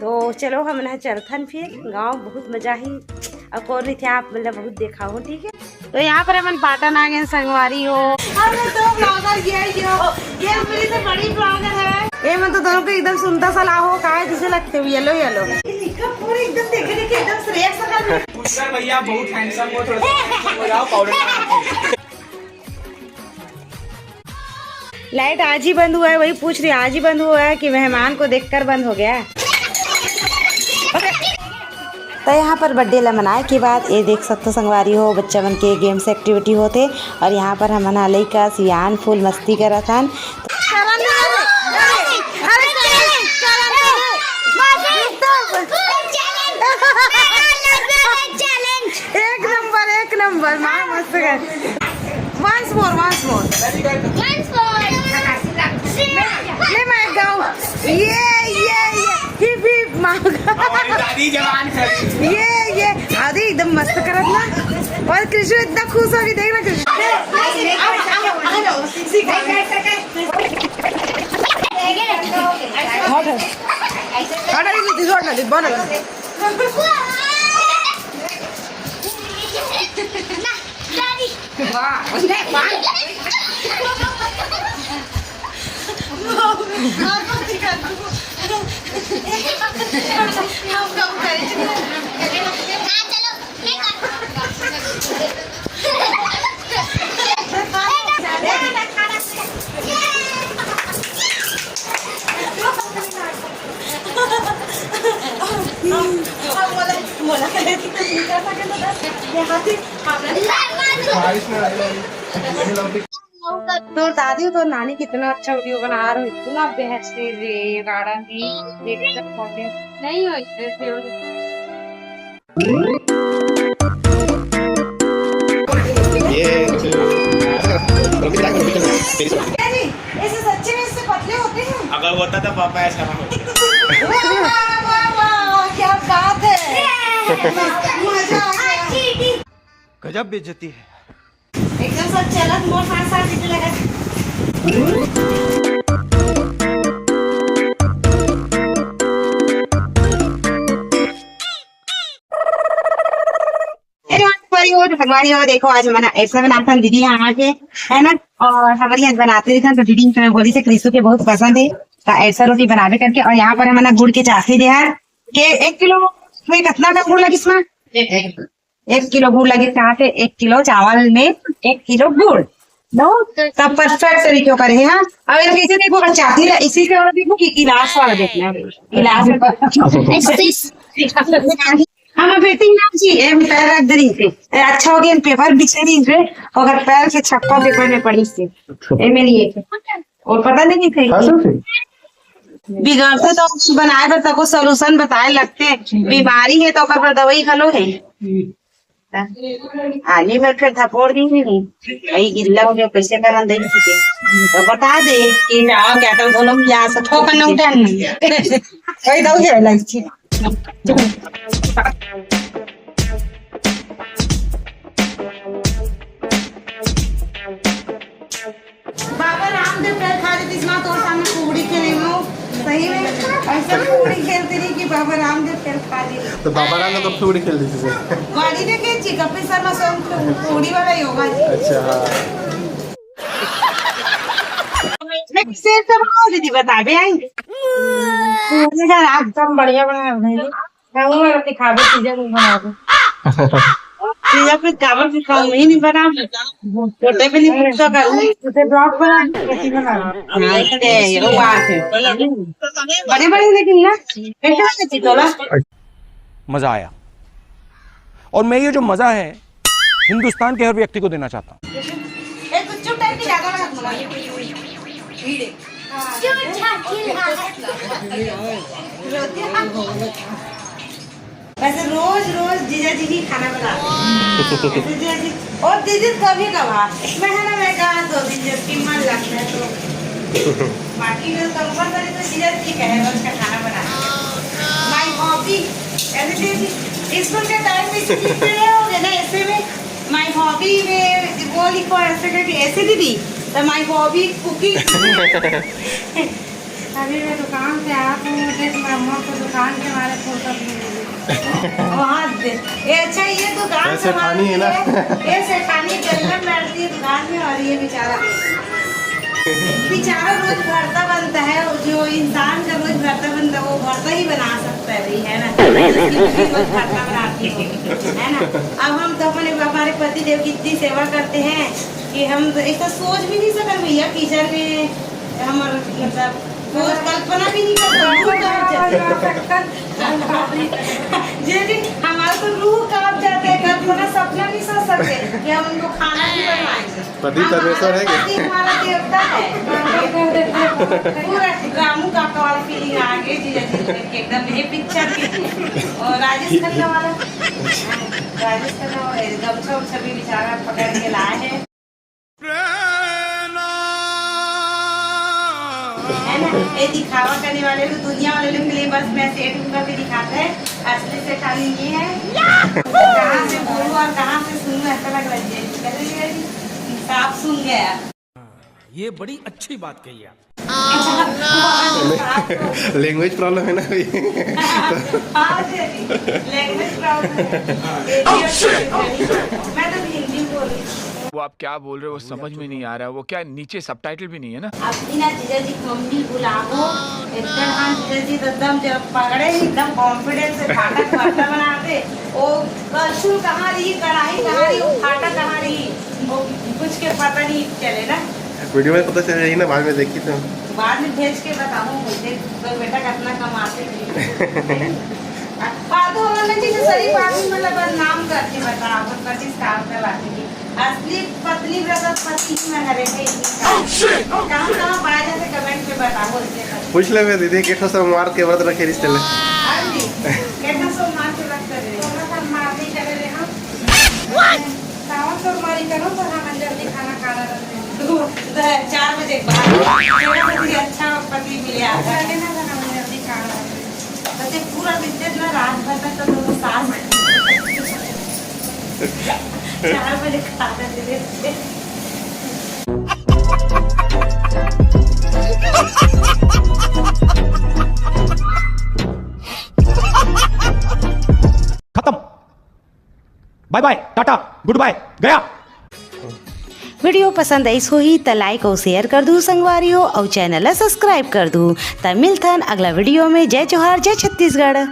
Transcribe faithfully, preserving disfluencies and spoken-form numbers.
तो चलो, हमन ह चलथन फिर गाँव, बहुत मजा ही। अउ कौन रहिथे, आप मन ला बहुत देखाहूँ, ठीक है। तो यहाँ पर हमन पाटन आ गए, संगवारी हो। अरे दो ब्लॉगर, ये, ये, ये मेरी से बड़ी ब्लॉगर है। ये मन तो दोनों को एकदम सुंदर सा लाहो, का है जिसे लगते हुए येलो येलो। ये निकल पूरे एकदम देखे देखे एकदम श्रेयस सा कर। पुष्कर भैया बहुत हैंडसम हो, थोड़ा सा handsome हो जाओ, पाउडर लगा के। लाइट आज ही बंद हुआ है, वही पूछ रही, आज ही बंद हुआ है कि मेहमान को देखकर बंद हो गया है? तो यहाँ पर बर्थडे ला मनाए के बाद ये देख सकते हो संगवारी हो, बच्चा मन के गेम्स एक्टिविटी होते। और यहाँ पर हमन ह लइका सियान फुल मस्ती करत हन। एक नंबर, एक नंबर, माँ मस्त कर। Once more, once more. Once more. ले मैं गाऊं। ये, ये, ये। हिप, हिप, माँ। हमारी दादी जवान खड़ी। ये, ये। अरे, एकदम मस्त करत ना। और कृष्ण इतना खुश हो गई, देख ना कृष्ण। आओ, आओ, आओ, सीखो। हट, हट। हट, हट, हट, हट, बन। तोर दादी, तोर नानी कितना अच्छा वीडियो बना रहे हो, इतना बेहतरीन रे गार्डन भी, एकदम नहीं हो। ये रमिता, रमिता, तेरी से। ऐसे सच्चे में इससे पतले होते हैं? अगर होता तो पापा ऐसा ना होता। वाह, वाह, वाह, वाह, क्या बात है। मजा आ गया। गजब बेइज्जती है। एकदम सब चलत मोर साथ साथ जीते लगा। अरे, हमारी ओर, हमारी ओर देखो, आज हमारा ऐसा बनाता दीदी यहाँ आके, है ना? और हमारी यहाँ बनाते थे तो दीदी ने बोली से कृषु के बहुत पसंद है, तो ऐसा रोटी बनावे करके। और यहाँ पर हमारा गुड़ के चाशनी दे है कि एक किलो में कितना का गुड़ लगी इसमें? एक किलो गुड़ लगे, चाहते एक किलो चावल में एक किलो गुड़। नो, तब परफेक्ट तरीके करे हैं। हाँ, अब ये कैसे देखो, अगर चाशनी ला इसी से वाला देखो कि गिलास वाला देखना है, गिलास वाला। हम बेटी ना जी, ए, पैर रख दे रही थे। ए, अच्छा हो गया, पेपर बिछे रही थे, अगर पैर के छप्पा पेपर में पड़ी से, ए, मेरी एक। और पता नहीं थे। हाँ, सर, सर। बिगड़ते तो बनाए बर तको सॉल्यूशन बताए लगते। बीमारी है तो ओकर बर दवाई घलो है। आनी में फिर थपोड़ दी नहीं। भाई गिल्ला हो गया, कैसे करन दे किसी के? तो बता दे कि जाओ क्या तो दोनों मिला से ठोकर न उठा नहीं। वही दो है इलायची। बाबा रामदेव फेर खा लेतिस ना तोर सामने फुगड़ी खेले में। सही में ऐसे फुगड़ी खेलती रही कि बाबा रामदेव फेर खा ले। तो बाबा रामदेव तो फुगड़ी खेल देती से। गाड़ी देखे चिकपी शर्मा सॉन्ग फुगड़ी वाला ही होगा। अच्छा, हाँ। मैं किसे से बनाओ दीदी, बता दे आई। पूरे का रात एकदम बढ़िया बना रहे हैं। मैं वो वाला दिखावे, चीजें नहीं बना रहे। चीजें पे चावल की कमी ही नहीं बना। छोटे भी नहीं पूछा कर, उसे ब्लॉग बना, कैसे बना। हाँ, ये वो बात है। बड़े बड़े लेकिन ना, कैसे बना थी तोला? मजा आया। और मैं ये जो मजा है, हिंदुस्तान के हर व्यक्ति को देना चाहता हूँ। ए, कुछ चुप टाइप की ज्यादा मत बोला। वैसे रोज रोज जीजा जी ही खाना बनाते हैं। ऐसे जीजा जी, और दीदी कभी कभार, मैं है ना, मैं कहा दो दिन जब कि मन लगता है तो। बाकी में कंपलसरी तो जीजा जी का है रोज का खाना बनाना। माय हॉबी, ऐसे जीजा जी, स्कूल के टाइम में सीखते रहे होगे ना, ऐसे में माय हॉबी में वो लिखो ऐसे करके, ऐसे दीदी, तो माय हॉबी कुकिंग। अभी मैं दुकान से आया हूँ, देख, मैं अम्मा को दुकान के बारे में फुर्सत नहीं मिली। वहाँ दे-, ये अच्छा, ये दुकान ये से सेठानी है ना? ये, ये सेठानी जंगल लड़ती है दुकान में, और ये बेचारा, बेचारा रोज भरता बनता है, जो इंसान का रोज भरता बनता है, वो भरता ही बना सकता है भाई, है ना? जिसकी बीवी रोज भरता बनाती हो, है ना? अब हम तो अपने, हमारे पति देव की इतनी सेवा करते हैं कि हम तो ऐसा सोच भी नहीं सकते भैया, किचन में हमारे, मतलब, सोच, कल्पना भी नहीं कर सकते, रूह कांप जाते हैं। जी, जी, हमारा तो रूह कांप जाता है, कल्पना, सपना नहीं सोच सकते कि हम उनको खाना भी बनवाएंगे। पति हम, परमेश्वर है क्या? पति हमारा देवता है। पूरा रामू काका वाला फीलिंग आ गई जीजा जी के, एकदम ये पिक्चर की। और राजेश खन्ना वाला, राजेश खन्ना वाला गमछा उमछा भी बेचारा पकड़ के लाए हैं। है ना? ये दिखावा करने वाले तो दुनिया वाले लोग के लिए बस मैं सेठ होकर के दिखाते हैं, असली सेठानी ये है। कहाँ से बोलूं और कहाँ से सुनूं, ऐसा लग रहा है। साफ सुन गया। ये बड़ी अच्छी बात कही आप। लैंग्वेज प्रॉब्लम है ना अभी। हाँ जी, लैंग्वेज प्रॉब्लम है। मैं तो हिंदी बोल रही हूँ। वो आप क्या बोल रहे हो, वो समझ में नहीं आ रहा है। वो क्या, नीचे सबटाइटल भी नहीं है ना? अपनी ना जीजा जी की मम्मी बुलावो, एकदम। हाँ, जीजा जी तो एकदम जब पकड़े ही एकदम कॉन्फिडेंस से फाटक फाटक बनाते। वो कलछुल कहाँ रही, कढ़ाई कहाँ रही, वो फाटक कहाँ रही, वो कुछ के पता नहीं चले ना। वीडियो में पता चल रही ना, बाद में देखी तो। बाद में भेज के बताऊँ मुझे, तो बेटा कितना कमाते थे। फालतू वाला चीज, शरीफ आदमी मतलब बदनाम करके बता, अपन पच्चीस काम करवाते थे। असली पत्नी व्रत पति ही में हरे थे इनका। कहाँ कहाँ पाया जाते, कमेंट में बताओ इनके साथ। पूछ ले दीदी, केठो सोमवार के व्रत रखे रिश्ते ले। हाँ जी, केठो सोमवार के व्रत करे रहे। सोमवार नहीं करे रहे हम। सावन सोमवारी करो तो हम जल्दी खाना खाना रहते हैं। दो, दो, चार बजे के बाद। मेरा तो कोई अच्छा पति मिले आता है। पहले ना तो हम जल्दी खाना रहते हैं। बच्चे पूरा दिन ना रात भर तक तो दोनों सास चार बजे खा लेते थे। खत्म। बाय बाय, टाटा, गुड बाय, गया। वीडियो पसंद आइस होही त लाइक अउ शेयर कर दू संगवारी हो, अउ चैनल ला सब्सक्राइब कर दू। त मिलथन अगला वीडियो में। जय जोहार, जय छत्तीसगढ़।